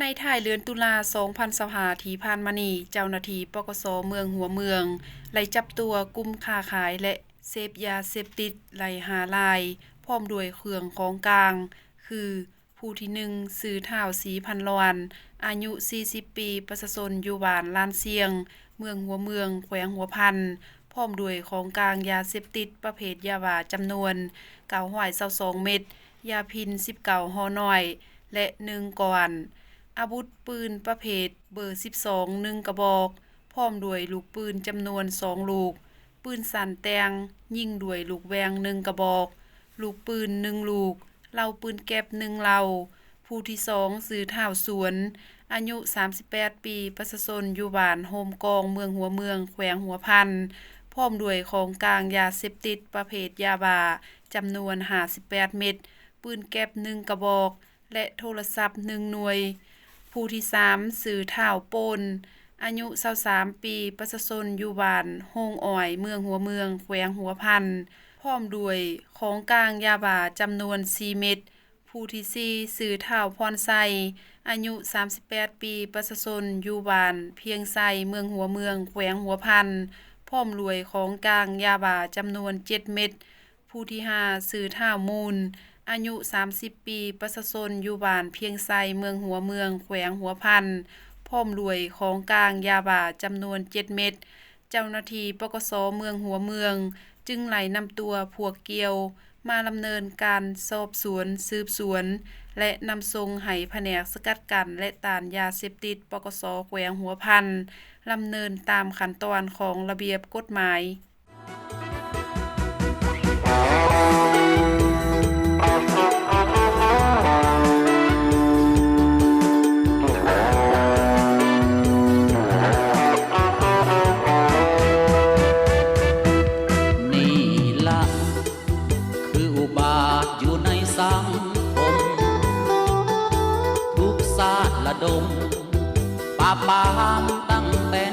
ໃນທ້າຍເດືອນຕຸລາ ສອງພັນຊາວຫ້າ ທີ່ຜ່ານມານີ້, ເຈົ້າໜ້າທີ່ ປກສ ເມືອງຫົວເມືອງ ໄດ້ຈັບຕົວກຸ່ມຄ້າຂາຍ ແລະ ເສບຢາເສບຕິດໄດ້ຫ້າລາຍ ພ້ອມດ້ວຍເຄື່ອງຂອງກາງ ຄື ຜູ້ທີໜຶ່ງ ຊື່ທ້າວ ສີພັນລວນ ອາຍຸສີ່ສິບປີ, ປະຊາຊົນຢູ່ບ້ານລານຊຽງ, ເມືອງຫົວເມືອງ, ແຂວງຫົວພັນ, ພ້ອມດ້ວຍຂອງກາງຢາເສບຕິດປະເພດຢາບ້າຈຳນວນເກົ້າຮ້ອຍຊາວສອງເມັດ, ຢາພິນສິບເກົ້າຫໍ່ນ້ອຍ ແລະ ໜຶ່ງກ້ອນ, ອາວຸດປືນປະເພດເບີສິບສອງ ໜຶ່ງກະບອກ, ພ້ອມດ້ວຍລູກປືນຈຳນວນສອງລູກ, ປືນສັ້ນແຕ່ງຍິງດ້ວຍລູກແຫວ່ງໜຶ່ງກະບອກ, ລູກປືນໜຶ່ງລູກ, ເຫຼົ່າປືນແກັບໜຶ່ງເຫຼົ່າ. ຜູ້ທີສອງ ຊື່ທ້າວ ສວນ ອາຍຸສາມສິບແປດປີ, ປະຊາຊົນຢູ່ບ້ານໂຮມກອງ, ເມືອງຫົວເມືອງ, ແຂວງຫົວພັນ, ພ້ອມດ້ວຍຂອງກາງຢາເສບຕິດປະເພດຢາບ້າຈຳນວນຫ້າສິບແປດເມັດ, ປືນແກັບໜຶ່ງກະບອກ ແລະ ໂທລະສັບໜຶ່ງໜ່ວຍ. ຜູ້ທີສາມ ຊື່ທ້າວ ໂປນ ອາຍຸຊາວສາມປີ, ປະຊາຊົນຢູ່ບ້ານໂຮງອ້ອຍ, ເມືອງຫົວເມືອງ, ແຂວງຫົວພັນ, ພ້ອມດ້ວຍຂອງກາງຢາບ້າຈຳນວນສີ່ເມັດ. ຜູ້ທີສີ່ ຊື່ທ້າວ ພອນໄຊ ອາຍຸສາມສິບແປດປີ, ປະຊາຊົນຢູ່ບ້ານພຽງໄຊ, ເມືອງຫົວເມືອງ, ແຂວງຫົວພັນ, ພ້ອມດ້ວຍຂອງກາງຢາບ້າຈຳນວນເຈັດເມັດ. ຜູ້ທີຫ້າ ຊື່ທ້າວ ມູນ ອາຍຸສາມສິບປີ, ປະຊາຊົນຢູ່ບ້ານພຽງໄຊ, ເມືອງຫົວເມືອງ, ແຂວງຫົວພັນ, ພ້ອມດ້ວຍຂອງກາງຢາບ້າຈຳນວນເຈັດເມັດ. ເຈົ້າໜ້າທີ່ ປກສ ເມືອງຫົວເມືອງ ຈຶ່ງໄດ້ນຳຕົວພວກກ່ຽວມາດຳເນີນການສອບສວນ, ສືບສວນ ແລະ ນຳສົ່ງໃຫ້ພະແນກສະກັດກັ້ນ ແລະ ຕ້ານຢາເສບຕິດ ປກສ ແຂວງຫົວພັນ ດຳເນີນຕາມຂັ້ນຕອນຂອງລະບຽບກົດໝາຍ. ນີ້ລະ ຄືອຸບາດຢູ່ໃນສັງຄົມ ທຸກຊາດລະດົມ ປາບປາມຕັ້ງແຕ່